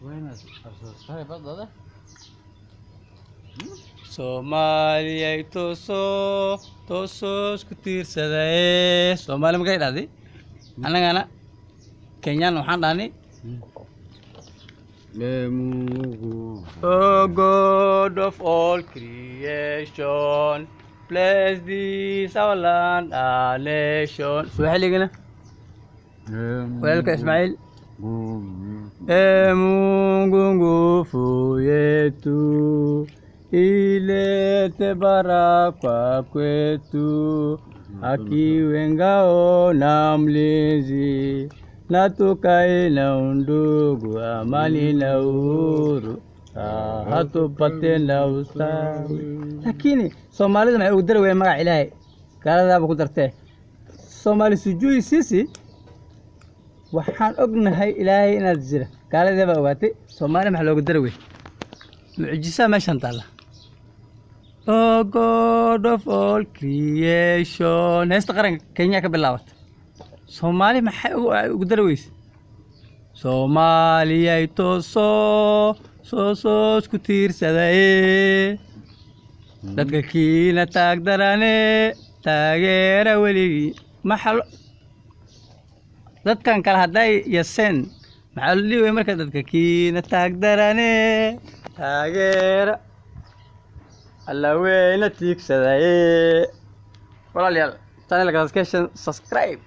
Subscribe dada. Soomaaliyay toosoo toosoo isku tiirsadaye. Soomaali markay dhahday, annagana Kenyaan waxaan dhahnay, Mungu. O God of all creation, bless this our land, our nation. Swaaxiligana walaalka Ismaaciil. Ee Mungu nguvu yetu, ilete baraka kwetu, akiwe ngao na mlinzi, na tukae na undugu, amani na uhuru, hatupate na ustawi. Lakini Soomaalida maxay ugu dari wayeen magaca Ilaahay? Gaaladaaba ku dartee. Soomaali sijui sisi waxaan ognahay Ilaahay inaad jira. Gaaladii baa ogaatay. Soomaali maxaa loogu dari wey? Mucjisaa meeshan taalla. Oh God of all creation. Heesta qaranka Kenya ka bilaabata. Soomaali maxay ugu dari weyse? Soomaaliyay toosoo soosoo isku tiirsadaye, dadka kiina taagdarane taageera weligii. Maxaa dadkan kale hadday yaseen, maxaa la dhihi wey marka dadka kiina taagdarane taageera Alla weyna tiigsadaye? Walaalayaal, channelka subscribe.